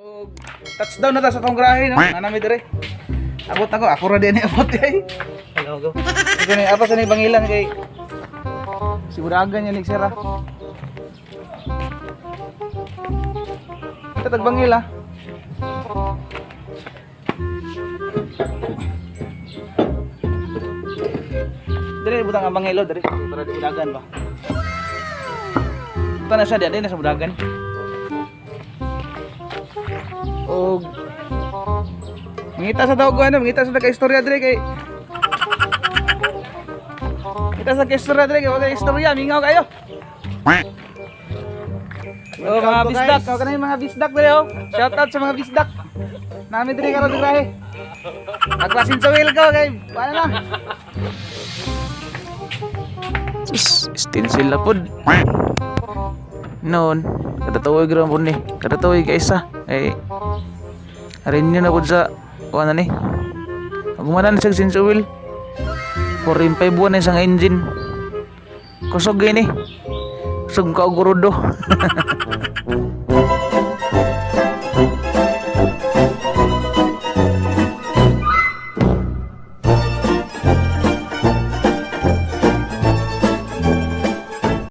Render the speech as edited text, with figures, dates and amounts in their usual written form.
Og touchdown na ta sa tong grahe, no. Naa mi dire. Abot ako, ako ra din abot ay. Hello, go. Ito ni apa sa ni bangilan kay siguragan niya ni sira. Ito tagbangil ah. Dire butang ang bangilo dire para di budagan ba. Buta na siya di na sa budagan. Og mangita sa tawag ko ano, mangita sa taga-istorya dire kay Kita sa istorya dire kay wala istorya, mingaw kayo. Oh, mga bisdak, oh, kanay mga bisdak dire oh. Shout out sa mga bisdak. Nami dire karon grahe. Nagbasin sa wheel ko kay wala na. Stencil na pod. Noon, kada tuig ra pod ni. Kada tuig ka isa. Eh renew na pod sa kuan na ni. Gumana na siya sa wheel. 4.5 buwan na isang engine. Kusog gini. Kusog ka og rudo.